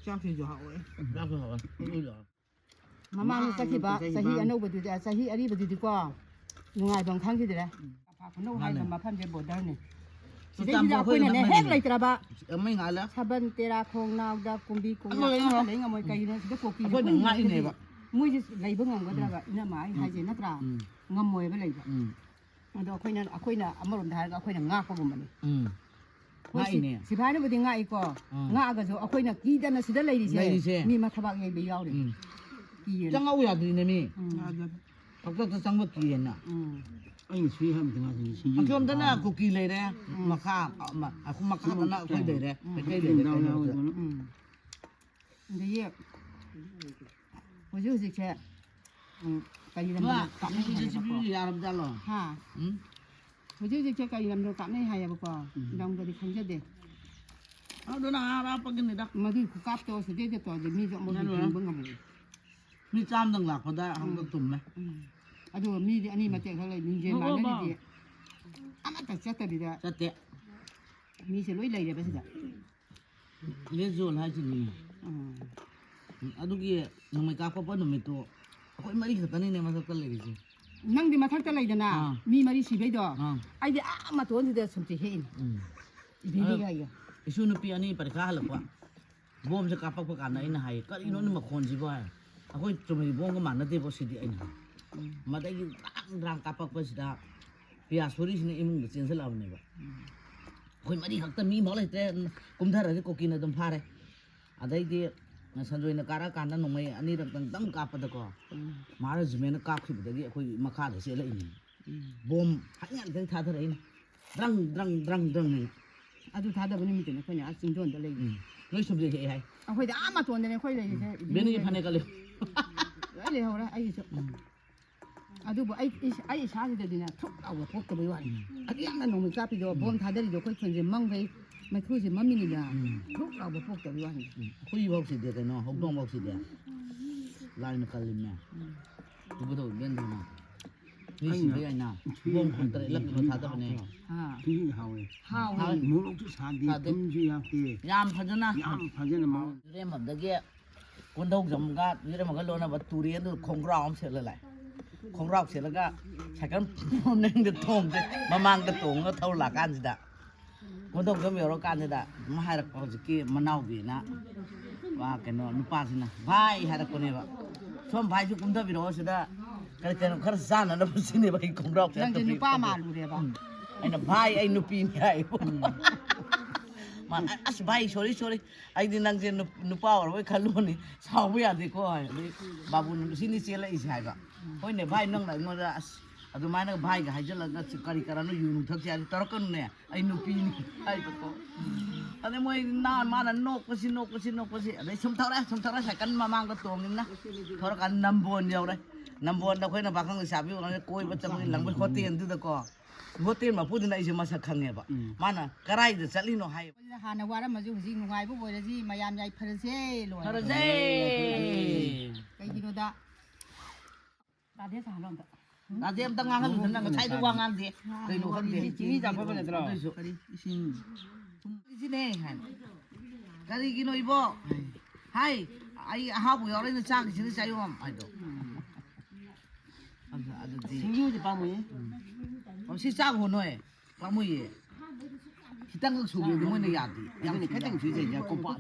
ꯆꯥꯛꯁꯤꯁꯨ ꯍꯥꯎꯋꯦ꯫ ꯆꯥꯛꯁꯨ ꯍꯥꯎꯋꯦ꯫ ꯎꯝ꯫ ꯃꯃꯥꯡꯗ ꯃꯃꯥꯡ ꯆꯠꯈꯤꯕ ꯆꯠꯈꯤꯕ ꯆꯍꯤ ꯑꯅꯧꯕꯗꯨꯗꯤ, ꯆꯍꯤ ꯑꯔꯤꯕꯗꯨꯗꯤꯀꯣ, ꯅꯨꯡꯉꯥꯏꯐꯝ ꯈꯪꯈꯤꯗ꯭ꯔꯦ꯫ ꯎꯝ꯫ ꯈꯨꯅꯧ ꯃꯥꯅꯦ꯫ ꯍꯥꯏꯕ ꯃꯐꯝꯁꯦ ꯕꯣꯔꯗꯔꯅꯦ꯫ ꯁꯤꯗꯩꯁꯤꯗ ꯆꯨꯔꯆꯥꯟꯄꯨꯔ ꯑꯩꯈꯣꯏꯅꯅꯦ ꯑꯩꯈꯣꯏꯅ ꯍꯦꯛ ꯅꯝꯕꯔꯅꯦ꯫ ꯂꯩꯇ꯭ꯔꯕ꯫ ꯑꯃꯩ ꯉꯥꯜꯂꯦ꯫ ꯁꯥꯕꯟ ꯇꯦꯔꯥ ꯈꯣꯡꯅꯥꯎꯗ ꯀꯨꯝꯕꯤ ꯀꯨꯝꯌꯥ ꯑꯗꯣ ꯂꯩꯉꯣ꯫ ꯑꯃꯠꯇ ꯂꯩ ꯉꯝꯃꯣꯏ꯫ ꯀꯩꯒꯤꯅꯣ ꯁꯤꯗ ꯀꯣꯀꯤꯁꯦ ꯑꯩꯈꯣꯏꯅ ꯄꯨꯟꯅ ꯉꯥꯛꯏꯅꯦꯕ꯫ ꯃꯣꯏꯁꯦ ꯂꯩꯕ ꯉꯝꯒꯗ꯭ꯔꯕ? ꯎꯝ꯫ ꯏꯅꯝꯃ ꯑꯩ ꯎꯝ꯫ ꯍꯥꯏꯁꯦ ꯅꯠꯇ꯭ꯔꯥ? ꯎꯝ꯫ ꯉꯝꯃꯣꯏꯕ ꯂꯩꯕ꯫ ꯎꯝ꯫ ꯑꯗꯣ ꯑꯩꯈꯣꯏꯅ, ꯑꯩꯈꯣꯏꯅ ꯑꯃꯔꯣꯝꯗ ꯍꯥꯏꯔꯒ ꯑꯩꯈꯣꯏꯅ ꯉꯥꯛꯄꯒꯨꯝꯕꯅꯤ꯫ ꯎꯝ꯫ ꯍꯣꯏ, ꯁꯤ ꯉꯥꯛꯏꯅꯦ꯫ ꯁꯤꯐꯥꯏꯅꯕꯨꯗꯤ ꯉꯥꯛꯏꯀꯣ꯫ ꯑꯥ꯫ ꯉꯥꯛꯑꯒꯁꯨ ꯑꯩꯈꯣꯏꯅ ꯀꯤꯗꯅ ꯁꯤꯗ ꯂꯩꯔꯤꯁꯦ, ꯂꯩꯔꯤꯁꯦ꯫ ꯃꯤ ꯃꯊꯕꯥꯛ ꯌꯩꯕ ꯌꯥꯎꯔꯤ꯫ ꯎꯝ꯫ ꯀꯤꯌꯦꯅ꯫ ꯆꯪꯉꯛꯎ ꯌꯥꯗ꯭ꯔꯤꯅꯦ ꯃꯤ꯫ ꯎꯝ꯫ ꯌꯥꯗ꯭ꯔꯦ꯫ ꯈꯛꯇꯛꯇ ꯆꯪꯕ ꯀꯤꯌꯦꯅ꯫ ꯎꯝ꯫ ꯑꯩꯅ ꯁꯨꯏ ꯍꯥꯏꯕ ꯉꯥꯛꯇꯅꯤ ꯁꯤ꯫ ꯑꯁꯣꯝꯗꯅ ꯀꯨꯀꯤ ꯂꯩꯔꯦ, ꯎꯝ꯫ ꯃꯈꯥ, ꯑ, ꯃ-, ꯑꯁꯣꯝ ꯃꯈꯥꯗꯅ ꯑꯩꯈꯣꯏ ꯂꯩꯔꯦ, ꯎꯝ꯫ ꯃꯩꯇꯩ ꯂꯩꯔꯦ, ꯀꯩꯅꯣ ꯇꯧꯔꯦ꯫ ꯎꯝ꯫ ꯑꯗꯒꯤ ꯍꯧꯖꯤꯛ ꯍꯧꯖꯤꯛꯁꯦ, ꯎꯝ, ꯀꯔꯤ ꯂꯝꯗꯅꯣ ꯃꯥ, ꯀꯥꯞꯅꯩ ꯍꯧꯖꯤꯛ ꯍꯥꯏꯌꯦꯕꯀꯣ꯫ ꯁꯤ ꯌꯥꯔꯕꯖꯥꯠꯂꯣ? ꯍꯥ? ꯎꯝ? ꯍꯧꯖꯤꯛ ꯍꯧꯖꯤꯛꯁꯦ ꯀꯔꯤ ꯂꯝꯗꯣ ꯀꯥꯞꯅꯩ ꯍꯥꯏꯌꯦꯕꯀꯣ꯫ ꯎꯝ꯫ ꯂꯝꯒꯗꯤ ꯈꯪꯖꯗꯦ꯫ ꯑꯗꯨꯅ ꯑꯔꯥꯞꯄꯒꯤꯅꯤꯗ꯫ ꯃꯗꯨꯒꯤ ꯈꯨꯀꯥꯞꯇꯣ ꯁꯤꯗꯩꯗ ꯇꯧꯔꯗꯤ ꯃꯤꯁꯨ ꯑꯃꯨꯛ ꯌꯥꯔꯣꯏ꯫ ꯍꯤꯡꯕ ꯉꯝꯃꯣꯏ꯫ ꯃꯤ ꯆꯥꯝꯗꯪ ꯂꯥꯛꯄꯗ ꯎꯝ꯫ ꯍꯧꯖꯤꯛ ꯇꯨꯝꯃꯦ꯫ ꯎꯝ꯫ ꯑꯗꯨꯒ ꯃꯤꯗꯤ ꯑꯅꯤ ꯃꯇꯦꯛ ꯈꯔ ꯂꯩ, ꯂꯤꯡꯖꯦꯜ ꯎꯝ꯫ ꯃꯥꯟꯅꯔꯤꯗꯤ ꯑꯃꯠꯇ ꯆꯠꯇꯕꯤꯗ ꯆꯠꯇꯦ꯫ ꯃꯤꯁꯦ ꯂꯣꯏ ꯂꯩꯔꯦꯕ ꯁꯤꯗ꯫ ꯂꯦꯖꯣꯜ ꯍꯥꯏꯁꯤꯅꯤ꯫ ꯎꯝ꯫ ꯑꯗꯨꯒꯤ ꯅꯣꯡꯃꯩ ꯀꯥꯞꯄꯛꯄ ꯅꯨꯃꯤꯠꯇꯣ ꯑꯩꯈꯣꯏ ꯃꯔꯤ ꯈꯛꯇꯅꯤꯅꯦ ꯃꯊꯛꯇ ꯂꯩꯔꯤꯁꯦ꯫ ꯅꯪꯗꯤ ꯃꯊꯛꯇ ꯂꯩꯗꯅ, ꯑꯥ꯫ ꯃꯤ ꯃꯔꯤ ꯁꯤꯕꯩꯗꯣ, ꯑꯥ꯫ ꯑꯩꯗꯤ ꯑꯥ ꯃꯇꯣꯟꯁꯤꯗ ꯁꯨꯝ ꯆꯦꯛ ꯍꯦꯛꯏꯅꯦ꯫ ꯎꯝ꯫ ꯏꯕꯤꯔꯤ ꯑꯗꯣ ꯍꯥꯏꯌꯣ꯫ ꯏꯁꯨ ꯅꯨꯄꯤ ꯑꯅꯤ ꯄꯔꯤꯈꯥ ꯍꯜꯂꯛꯄ꯫ ꯕꯣꯝꯁꯦ ꯀꯥꯞꯄꯛꯄ ꯀꯥꯟꯗ ꯑꯩꯅ ꯍꯥꯏꯌꯦ, "ꯀꯔꯤꯅꯣꯅꯦ ꯎꯝ꯫ ꯃꯈꯣꯟꯁꯤꯕꯣ?" ꯍꯥꯏ꯫ "ꯑꯩꯈꯣꯏ ꯆꯨꯝꯅꯩ ꯕꯣꯝꯒ ꯃꯥꯟꯅꯗꯦꯕꯣ ꯁꯤꯗꯤ" ꯑꯩꯅ ꯍꯥꯏ꯫ ꯎꯝ꯫ ꯃꯗꯒꯤ ꯗ꯭ꯔꯥꯡ ꯗ꯭ꯔꯥꯡ ꯀꯥꯞꯄꯛꯄꯁꯤꯗ ꯄꯤꯌꯥꯁꯣꯔꯤꯁꯤꯅ ꯏꯃꯨꯡꯗ ꯆꯦꯟꯁꯤꯜꯂꯛꯑꯕꯅꯦꯕ꯫ ꯎꯝ꯫ ꯑꯩꯈꯣꯏ ꯃꯔꯤ ꯈꯛꯇ, ꯃꯤ ꯑꯃꯐꯥꯎ ꯂꯩꯇ꯭ꯔꯦ, ꯀꯨꯝꯊꯔꯗꯤ ꯀꯨꯀꯤꯅ ꯑꯗꯨꯝ ꯐꯥꯔꯦ꯫ ꯑꯗꯩꯗꯤ ꯁꯟꯖꯣꯏꯅ ꯀꯥꯔꯛꯑꯀꯥꯟꯗ ꯅꯣꯡꯃꯩ ꯑꯅꯤꯔꯛꯇꯪ ꯗꯪ ꯀꯥꯞꯄꯗꯀꯣ, ꯎꯝ꯫ ꯃꯍꯥ ꯔꯦꯖꯤꯃꯦꯟꯅ ꯀꯥꯞꯈꯤꯕꯗꯒꯤ ꯑꯩꯈꯣꯏ ꯃꯈꯥꯗ ꯆꯦꯜꯂꯛꯏꯅꯤ꯫ ꯎꯝ꯫ ꯕꯣꯝ ꯍꯥꯏꯉꯥꯏꯗꯪ ꯊꯥꯗꯔꯛꯏꯅꯤ꯫ ꯗ꯭ꯔꯪ, ꯗ꯭ꯔꯪ, ꯗ꯭ꯔꯪ, ꯗ꯭ꯔꯪ ꯍꯥꯏꯅ꯫ ꯑꯗꯨ ꯊꯥꯗꯕ ꯅꯨꯃꯤꯠꯇꯨꯅꯦ ꯑꯩꯈꯣꯏꯅ ꯑꯥ ꯆꯤꯡꯗꯣꯟꯗ ꯂꯩꯔꯤꯁꯦ꯫ ꯎꯝ꯫ ꯂꯣꯏ ꯁꯨꯝꯖꯤꯜꯂꯛꯑꯦ ꯍꯥꯏ꯫ ꯑꯩꯈꯣꯏꯗꯤ ꯑꯥ ꯃꯇꯣꯟꯗꯅꯦ ꯑꯩꯈꯣꯏ ꯂꯩꯔꯤꯁꯦ꯫ ꯎꯝ꯫ ꯏꯕꯦꯟꯅꯒꯤ ꯐꯅꯦꯛꯀ ꯂꯩ꯫ ꯂꯣꯏ ꯂꯩꯍꯧꯔꯦ ꯑꯩꯒꯤꯁꯨ꯫ ꯎꯝ꯫ ꯑꯗꯨꯕꯨ ꯑꯩ, ꯑꯩ, ꯑꯩ ꯏꯁꯥꯁꯤꯗꯗꯤꯅꯦ ꯊꯨꯛ ꯂꯥꯎꯕ ꯄꯣꯛꯇꯕꯩ ꯋꯥꯅꯤ꯫ ꯎꯝ꯫ ꯑꯗꯨ ꯌꯥꯝꯅ ꯅꯣꯡꯃꯩ ꯀꯥꯞꯄꯤꯗꯣ, ꯎꯝ꯫ ꯕꯣꯝ ꯊꯥꯗꯔꯤꯗꯣ ꯑꯩꯈꯣꯏ ꯈꯨꯟꯁꯦ ꯃꯝꯕꯩ ꯃꯩꯈꯨꯁꯦ ꯃꯝꯃꯤꯅꯤꯗꯅ꯫ ꯎꯝ꯫ ꯊꯨꯛ ꯂꯥꯎꯕ ꯄꯣꯛꯇꯕꯩ ꯋꯥꯅꯤ꯫ ꯎꯝ꯫ ꯍꯨꯏꯐꯥꯎꯁꯤꯗꯤ ꯀꯩꯅꯣ, ꯍꯧꯗꯣꯡꯐꯥꯎꯁꯤꯗꯤ꯫ ꯂꯥꯏꯅ ꯀꯜꯂꯤꯃꯦ꯫ ꯎꯝ꯫ ꯇꯨꯒꯗꯧ ꯏꯕꯦꯟꯗꯧꯅ꯫ ꯃꯤ ꯑꯩꯅ ꯁꯤꯕ ꯌꯥꯏꯅ꯫ ꯁꯤ ꯕꯣꯝ ꯈꯣꯡ ꯇꯔꯦꯠ ꯂꯞ ꯀꯩꯅꯣ ꯊꯥꯗꯕꯅꯦ꯫ ꯍꯥꯞꯄꯦ꯫ ꯑꯥ꯫ ꯁꯤ ꯍꯥꯎꯋꯦ꯫ ꯍꯥꯎꯋꯦ꯫ ꯍꯥꯎꯋꯦ꯫ ꯃꯣꯔꯣꯛꯁꯨ ꯁꯥꯗꯦ, ꯁꯥꯗꯦ꯫ ꯊꯨꯝꯁꯨ ꯌꯥꯛꯇꯦ꯫ ꯌꯥꯝ ꯐꯖꯅ꯫ ꯌꯥꯝ ꯐꯖꯅ ꯃꯑꯣꯡ꯫ ꯌꯨꯔꯦꯝꯕꯝꯗꯒꯤ ꯀꯣꯟꯙꯧꯖꯝꯒ ꯌꯨꯔꯦꯝꯕꯝꯒ ꯂꯣꯟꯅꯕ ꯇꯨꯔꯦꯟꯗꯨ ꯈꯣꯡꯒ꯭ꯔꯥꯎ ꯑꯃ ꯁꯦꯠꯂ ꯂꯥꯛꯑꯦ꯫ ꯈꯣꯡꯒ꯭ꯔꯥꯎ ꯁꯦꯠꯂꯒ ꯁꯥꯏꯀꯜ ꯃꯅꯤꯡꯗ ꯇꯣꯡꯗꯦ, ꯃꯃꯥꯡꯗ ꯇꯣꯡꯉꯒ ꯊꯧꯔ ꯂꯥꯛꯀꯥꯟꯁꯤꯗ ꯀꯣꯟꯊꯧꯖꯝ ꯌꯧꯔꯀꯥꯟꯁꯤꯗ ꯑꯃ ꯍꯥꯏꯔꯛꯄ ꯍꯧꯖꯤꯛꯀꯤ ꯃꯅꯥꯎꯕꯤꯅ, ꯋꯥ, ꯀꯩꯅꯣ ꯅꯨꯄꯥꯁꯤꯅ "ꯚꯥꯏ" ꯍꯥꯏꯔꯛꯄꯅꯦꯕ꯫ "ꯁꯣꯝ ꯚꯥꯏꯁꯨ ꯀꯨꯝꯊꯕꯤꯔꯛꯑꯣ ꯁꯤꯗ, ꯀꯔꯤ ꯀꯩꯅꯣ ꯈꯔ ꯆꯥꯅꯅꯕ" ꯁꯤꯅꯦꯕ ꯑꯩ ꯈꯣꯡꯒ꯭ꯔꯥꯎꯁꯦ ꯅꯪꯁꯦ ꯑꯝꯇ ꯅꯨꯄꯥ ꯄꯤꯔꯛꯑꯣ꯫ ꯃꯥꯜꯂꯨꯔꯦꯕ꯫ ꯎꯝ꯫ ꯑꯩꯅ "ꯚꯥꯏ ꯑꯩ ꯅꯨꯄꯤꯅꯤ" ꯍꯥꯏꯌꯦꯕ꯫ ꯎꯝ꯫ ꯃꯥꯅ "ꯑꯁ ꯚꯥꯏ, ꯁꯣꯔꯤ ꯁꯣꯔꯤ, ꯑꯩꯗꯤ ꯅꯪꯁꯦ ꯅꯨꯞ-, ꯅꯨꯄꯥ ꯑꯣꯏꯔꯕꯣꯏ ꯈꯜꯂꯨꯕꯅꯤ, ꯁꯥꯎꯕ ꯌꯥꯗꯦꯀꯣ" ꯍꯥꯏ꯫ ꯑꯗꯩ ꯕꯥꯕꯨꯅ "ꯁꯤꯅꯤ ꯆꯦꯜꯂꯛꯏꯁꯦ" ꯍꯥꯏꯕ꯫ "ꯍꯣꯏꯅꯦ ꯚꯥꯏ, ꯅꯪꯅ ꯑꯩꯉꯣꯟꯗ ꯑꯁ ꯑꯗꯨꯃꯥꯏꯅ ꯚꯥꯏꯒ ꯍꯥꯏꯖꯤꯜꯂꯒ ꯀꯔꯤ ꯀꯔꯥꯅꯣ ꯌꯨ ꯅꯨꯡ ꯊꯛꯁꯦ ꯍꯥꯏꯗꯤ ꯇꯧꯔꯛꯀꯅꯨꯅꯦ, ꯑꯩ ꯅꯨꯄꯤꯅꯤ" ꯍꯥꯏꯕꯀꯣ꯫ ꯑꯗꯩ ꯃꯣꯏ ꯅꯥ-, ꯃꯥꯅ ꯅꯣꯛꯄꯁꯤ, ꯅꯣꯛꯄꯁꯤ, ꯅꯣꯛꯄꯁꯤ꯫ ꯑꯗꯩ ꯁꯨꯝ ꯊꯧꯔꯦ, ꯁꯨꯝ ꯊꯧꯔꯦ, ꯁꯥꯏꯀꯜ ꯃꯃꯥꯡꯗ ꯇꯣꯡꯉꯤꯝꯅ ꯊꯧꯔꯀꯥꯟꯗ ꯅꯝꯕꯣꯟ ꯌꯧꯔꯦ꯫ ꯅꯝꯕꯣꯟꯗ ꯑꯩꯈꯣꯏꯅ ꯄꯥꯈꯪ ꯂꯩꯁꯥꯕꯤ ꯑꯣꯏꯔꯒ ꯀꯣꯏꯕ ꯆꯠꯄꯒꯤ ꯂꯪꯕꯩ ꯍꯣꯇꯦꯜꯗꯨꯗꯀꯣ꯫ ꯍꯣꯇꯦꯜ ꯃꯄꯨꯗꯨꯅ ꯑꯩꯁꯦ ꯃꯁꯛ ꯈꯪꯉꯦꯕ꯫ ꯎꯝ꯫ ꯃꯥꯅ "ꯀꯔꯥꯏꯗ ꯆꯠꯂꯤꯅꯣ?" ꯍꯥꯏ꯫ ꯍꯥꯟꯅ ꯋꯥꯔꯝꯃꯁꯨ ꯍꯧꯖꯤꯛ ꯅꯨꯡꯉꯥꯏꯕ ꯑꯣꯏꯔꯁꯤ, ꯃꯌꯥꯝ ꯌꯥꯏꯐꯔꯁꯦ ꯂꯣꯏꯔꯦ꯫ ꯐꯔꯁꯦ꯫ ꯀꯩꯒꯤꯅꯣꯗ ꯇꯥꯗꯦ ꯁꯥꯍꯜꯂꯣ ꯑꯝꯇ꯫ ꯇꯥꯗꯦ ꯑꯝꯇ ꯉꯥꯡꯍꯜꯂꯨꯗꯅ, ꯉꯁꯥꯏꯗꯩ ꯋꯥ ꯉꯥꯡꯗꯦ꯫ ꯀꯩꯅꯣ ꯈꯪꯗꯦ꯫ ꯆꯤꯅꯤ ꯆꯥꯝꯃꯛꯄ ꯅꯠꯇ꯭ꯔꯣ? ꯑꯗꯨꯏꯁꯨ꯫ ꯀꯔꯤ? ꯏꯁꯤꯡ꯫ ꯁꯤꯅꯦ ꯍꯥꯏ꯫ "ꯀꯔꯤꯒꯤꯅꯣ ꯏꯕꯣ?" ꯍꯥꯏ꯫ "ꯑꯩ ꯑꯍꯥꯎꯕ ꯌꯥꯎꯔꯦꯅ ꯆꯥꯈꯤꯁꯤꯅ ꯆꯥꯌꯣꯝ" ꯍꯥꯏꯗꯣ꯫ ꯑꯗꯨ, ꯑꯗꯨꯗꯤ꯫ ꯁꯤꯡꯖꯨꯁꯦ ꯄꯥꯝꯃꯨꯏꯌꯦ꯫ ꯑꯣ, ꯁꯤ ꯆꯥꯈꯣ ꯅꯣꯏ꯫ ꯄꯥꯝꯃꯨꯏꯌꯦ꯫ ꯈꯤꯇꯪꯈꯛ ꯁꯨꯒꯦꯗꯤ ꯃꯣꯏꯅ ꯌꯥꯗꯦ꯫ ꯌꯥꯝ ꯑꯗꯨꯅꯦ, ꯈꯤꯇꯪ ꯁꯨꯏ꯫ ꯁꯨꯏ ꯌꯥꯏ, ꯀꯣꯝꯄꯥꯛ꯫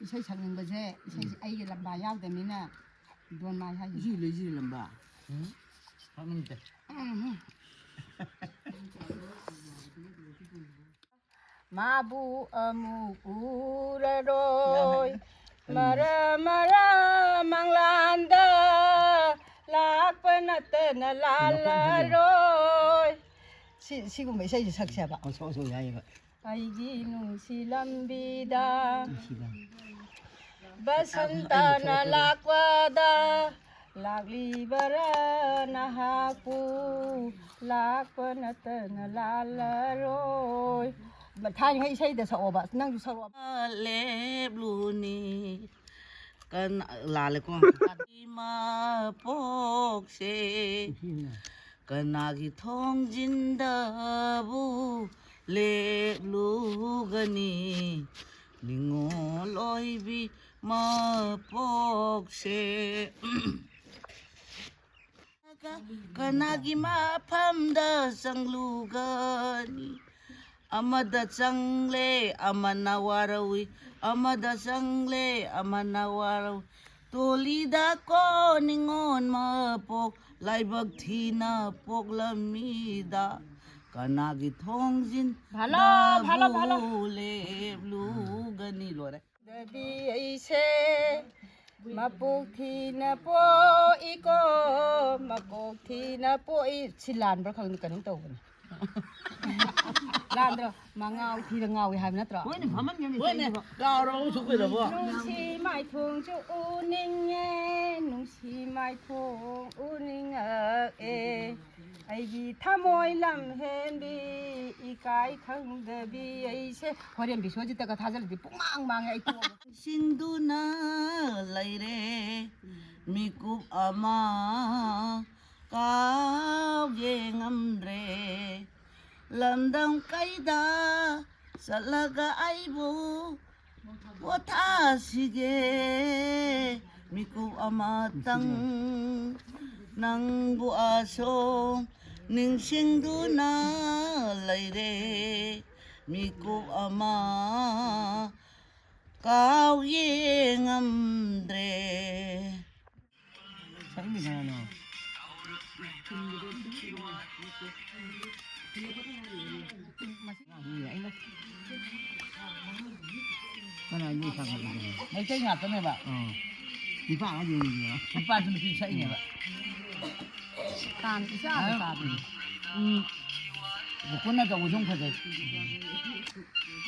ꯏꯁꯩ ꯁꯛꯅꯤꯡꯕꯁꯦ, ꯏꯁꯩꯁꯦ ꯑꯩꯒꯤ ꯂꯝꯕꯥ ꯌꯥꯎꯗꯕꯅꯤꯅ ꯗꯣꯟ ꯃꯥꯏ ꯍꯥꯏꯁꯦ꯫ ꯏꯁꯩ ꯂꯩꯁꯤꯗꯤ ꯂꯝꯕꯥ꯫ ꯎꯝ? ꯁꯛꯅꯤꯡꯗꯦ꯫ ꯎꯝ꯫ ꯃꯥꯕꯨ ꯑꯃꯨꯛ ꯎꯔꯔꯣꯏ꯫ ꯌꯥꯝ ꯍꯩ꯫ ꯃꯔꯝ ꯃꯔꯝ ꯃꯪꯂꯥꯟꯗ ꯂꯥꯛꯄ ꯅꯠꯇꯅ ꯂꯥꯜꯂꯔꯣꯏ꯫ ꯁꯤ, ꯁꯤꯒꯨꯝꯕ ꯏꯁꯩꯁꯦ ꯁꯛꯁꯦꯕ꯫ ꯑꯣ, ꯁꯛꯑꯣ, ꯁꯛꯑꯣ, ꯌꯥꯏꯌꯦꯕ꯫ ꯑꯩꯒꯤ ꯅꯨꯡꯁꯤ ꯂꯝꯕꯤꯗ ꯅꯨꯡꯁꯤꯕ꯫ ꯕꯁꯟꯇꯅ ꯂꯥꯛꯄꯗ ꯂꯥꯛꯂꯤꯕꯔꯥ ꯅꯍꯥꯛꯄꯨ? ꯂꯥꯛꯄ ꯅꯠꯇꯅ ꯂꯥꯜꯂꯔꯣꯏ꯫ ꯊꯥꯏꯅꯉꯩ ꯏꯁꯩꯗ ꯁꯛꯑꯣꯕ, ꯅꯪꯁꯨ ꯁꯛꯂꯛꯑꯣ꯫ ꯂꯦꯞꯂꯨꯅꯤ꯫ ꯀꯟ-, ꯂꯥꯜꯂꯦꯀꯣ꯫ ꯏꯃꯥ ꯄꯣꯛꯁꯦ ꯀꯅꯥꯒꯤ ꯊꯣꯡꯖꯤꯟꯗꯕꯨ ꯂꯦꯞꯂꯨꯒꯅꯤ? ꯅꯤꯉꯣꯜ ꯑꯣꯏꯕꯤ ꯃꯄꯣꯛꯁꯦ ꯀꯅꯥꯒꯤ ꯃꯐꯝꯗ ꯆꯪꯂꯨꯒꯅꯤ? ꯑꯃꯗ ꯆꯪꯂꯦ, ꯑꯃꯅ ꯋꯥꯔꯧꯏ, ꯑꯃꯗ ꯆꯪꯂꯦ, ꯑꯃꯅ ꯋꯥꯔꯧꯏ꯫ ꯇꯣꯂꯤꯗ ꯀꯣ ꯅꯤꯉꯣꯜ ꯃꯄꯣꯛ, ꯂꯥꯏꯕꯛ ꯊꯤꯅ ꯄꯣꯛꯂꯝꯃꯤꯗ꯫ ꯀꯅꯥꯒꯤ ꯊꯣꯡꯖꯤꯟ ꯚꯥꯂꯣ, ꯚꯥꯂꯣ, ꯚꯥꯂꯣ꯫ ꯗꯕꯨ ꯂꯦꯞꯂꯨꯒꯅꯤ? ꯂꯣꯏꯔꯦ꯫ ꯗꯕꯤ ꯑꯩꯁꯦ ꯃꯄꯣꯛ ꯊꯤꯅ ꯄꯣꯛꯏꯀꯣ, ꯃꯀꯣꯛ ꯊꯤꯅ ꯄꯣꯛꯏ꯫ ꯁꯤ ꯂꯥꯟꯕ꯭ꯔꯥ ꯈꯪꯗꯦ, ꯀꯩꯅꯣꯝ ꯇꯧꯕꯅꯦ꯫ ꯂꯥꯟꯗ꯭ꯔꯣ? ꯃꯉꯥꯎ ꯊꯤꯗ ꯉꯥꯎꯏ ꯍꯥꯏꯕ ꯅꯠꯇ꯭ꯔꯣ? ꯍꯣꯏꯅꯦ, ꯐꯝꯍꯟꯒꯦꯅꯦ, ꯍꯣꯏꯅꯦ, ꯆꯩꯗꯨꯒ꯫ ꯀꯥꯎꯔꯕ ꯊꯣꯛꯄꯩꯔꯕꯣ? ꯅꯨꯡꯁꯤ ꯃꯥꯏꯊꯣꯡꯁꯨ ꯎꯅꯤꯡꯉꯦ, ꯅꯨꯡꯁꯤ ꯃꯥꯏꯊꯣꯡ ꯎꯅꯤꯡꯉꯛꯑꯦ꯫ ꯑꯩꯒꯤ ꯊꯃꯣꯏ ꯂꯝꯍꯦꯟꯕꯤ, ꯏꯀꯥꯏ ꯈꯪꯗꯕꯤ ꯑꯩꯁꯦ꯫ ꯍꯣꯔꯦꯟ ꯕꯤꯁ꯭ꯋꯖꯤꯠꯇꯒ ꯊꯥꯖꯤꯜꯂꯗꯤ ꯄꯨꯡꯃꯥꯡ ꯃꯥꯡꯉꯦ ꯑꯩ ꯇꯣꯛꯑꯒꯦ꯫ ꯁꯤꯡꯗꯨꯅ ꯂꯩꯔꯦ ꯃꯤꯀꯨꯞ ꯑꯃ ꯀꯥꯎꯒꯦ ꯉꯝꯗ꯭ꯔꯦ꯫ ꯂꯝꯗꯝ ꯀꯩꯗ ꯆꯠꯂꯒ ꯑꯩꯕꯨ ꯄꯣꯊꯥꯁꯤꯒꯦ꯫ ꯃꯤꯀꯨꯞ ꯑꯃꯇꯪ ꯅꯪꯕꯨ ꯑꯁꯨꯝ ꯅꯤꯡꯁꯤꯡꯗꯨꯅ ꯂꯩꯔꯦ꯫ ꯃꯤꯀꯨꯞ ꯑꯃ ꯀꯥꯎꯒꯦ ꯉꯝꯗ꯭ꯔꯦ꯫ ꯁꯛꯏꯅꯤ ꯀꯅꯥꯅꯣ? ꯀꯅꯥ ꯌꯨ ꯊꯛꯄꯅꯣ? ꯃꯩꯇꯩ ꯉꯥꯛꯇꯅꯦꯕ꯫ ꯑꯥ꯫ ꯅꯨꯄꯥ ꯉꯥꯛ ꯌꯦꯡꯉꯤꯅꯦ꯫ ꯅꯨꯄꯥꯁꯨ ꯅꯨꯄꯤ ꯁꯛꯏꯅꯦꯕ꯫ ꯇꯥꯟ ꯏꯆꯥꯗ ꯆꯥꯕꯅꯤ꯫ ꯎꯝ꯫ ꯒꯣꯀꯨꯜꯅ ꯇꯧꯕꯁꯨ ꯑꯃꯨꯛ ꯐꯖꯩ꯫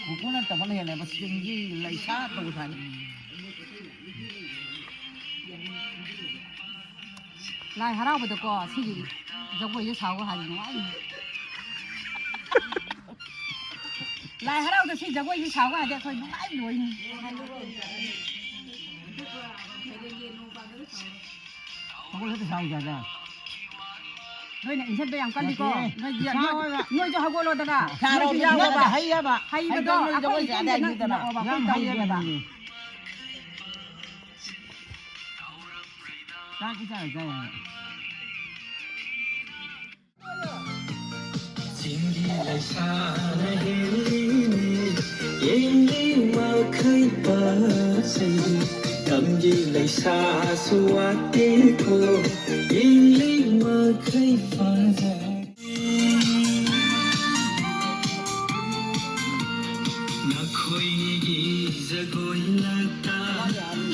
ꯒꯣꯀꯨꯜꯅ ꯇꯧꯕꯅ ꯍꯦꯜꯂꯦꯕ꯫ ꯆꯤꯡꯒꯤ ꯂꯩꯁꯥ ꯇꯧꯕ ꯁꯥꯅꯤ꯫ ꯂꯥꯏ ꯍꯔꯥꯎꯕꯗꯀꯣ ꯁꯤꯒꯤ ꯖꯒꯣꯏꯁꯦ ꯁꯥꯎꯕ ꯍꯥꯏꯗꯤ ꯅꯨꯡꯉꯥꯏꯅꯤ꯫ ꯂꯥꯏ ꯍꯔꯥꯎꯗ ꯁꯤ ꯖꯒꯣꯏꯁꯦ ꯁꯥꯎꯕ ꯍꯥꯏꯗꯤ ꯑꯩꯈꯣꯏ ꯅꯨꯡꯉꯥꯏ ꯂꯣꯏꯅꯤ꯫ ꯍꯧꯒꯠꯂꯣ, ꯄꯩꯁꯥ ꯑꯣꯏꯖꯥꯠꯂ? ꯅꯣꯏꯅ ꯏꯟꯁꯤꯟꯕ ꯌꯥꯝ ꯀꯜꯂꯤꯀꯣ꯫ ꯅꯠꯇꯦ, ꯅꯣꯏ ꯄꯩꯁꯥ ꯑꯣꯏꯕ꯫ ꯅꯣꯏꯁꯨ ꯍꯧꯒꯠꯂꯣꯗꯅ꯫ ꯁꯥꯔꯣ, ꯅꯣꯏꯁꯨ ꯄꯩꯁꯥ ꯌꯥꯎꯑꯣꯕ꯫ ꯍꯩꯌꯦꯕ꯫ ꯍꯩꯕꯗꯣ ꯍꯩꯇꯕ ꯅꯣꯏ ꯑꯩꯈꯣꯏ ꯖꯒꯣꯏ ꯁꯥꯗꯥꯏ ꯏꯟꯁꯤꯟꯗꯅ ꯍꯩꯗꯅ꯫ ꯂꯥꯛꯑꯣꯕ, ꯑꯩꯈꯣꯏ ꯌꯥꯝ ꯇꯧꯒꯦꯕ꯫ ꯍꯩꯌꯦ꯫ ꯆꯥꯛ ꯏꯟꯁꯥꯡ ꯆꯥꯏ ꯍꯥꯏꯕ꯫ ꯆꯤꯡꯒꯤ ꯂꯩꯁꯥꯅ ꯍꯦꯜꯂꯤꯅꯦ, ꯌꯦꯡꯂꯤ ꯃꯈꯩ ꯄꯥꯁꯩ, ꯇꯝꯒꯤ ꯂꯩꯁꯥꯁꯨ ꯋꯥꯠꯇꯦꯀꯣ, ꯌꯦꯡꯂꯤ ꯃꯈꯩ ꯐꯖꯩ꯫ ꯅꯈꯣꯏꯒꯤ ꯖꯒꯣꯏ ꯂꯥꯛꯇ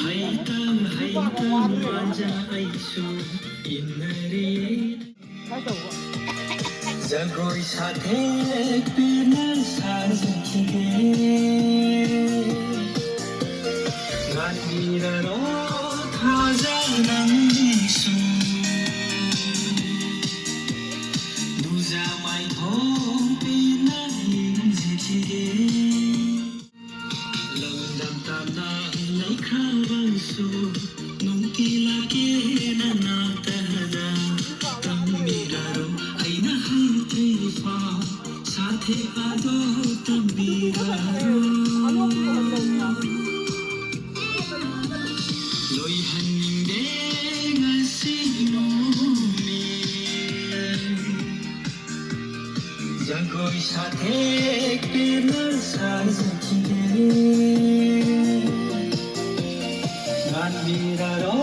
ꯍꯩꯇꯝ ꯍꯩꯇꯝ ꯃꯥꯟꯖ ꯑꯩꯁꯨ ꯏꯟꯅꯔꯤ꯫ ꯖꯒꯣꯏ ꯁꯥꯊꯦꯛꯄꯤꯅ ꯁꯥꯖꯈꯤꯒꯦ꯫ ꯉꯥꯟꯕꯤꯔꯔꯣ ꯊꯥꯖ ꯅꯪꯒꯤꯁꯨ꯫ ꯅꯨꯡꯖꯥ ꯃꯥꯏꯊꯣꯡ ꯄꯦꯟꯅ ꯌꯦꯡꯖꯈꯤꯒꯦ꯫ ꯂꯝꯗꯝ ꯇꯝꯅ ꯂꯩꯈ꯭ꯔꯕꯁꯨ ꯅꯨꯡꯇꯤ ꯂꯥꯛꯀꯦ ꯅꯅꯥꯛꯇꯗ꯫ ꯇꯝꯕꯤꯔꯔꯣ ꯑꯩꯅ ꯍꯩꯇ꯭ꯔꯤꯐꯥꯎ ꯁꯥꯊꯦꯛ ꯑꯗꯣ ꯇꯝꯕꯤꯔꯔꯣ꯫ ꯂꯣꯏꯍꯟꯅꯤꯡꯗꯦ ꯉꯁꯤ ꯅꯨꯃꯤꯠ꯫ ꯖꯒꯣꯏ ꯁꯥꯊꯦꯛ ꯄꯦꯟꯅ ꯁꯥꯖꯈꯤꯒꯦ꯫ ꯉꯥꯟꯕꯤꯔꯔꯣ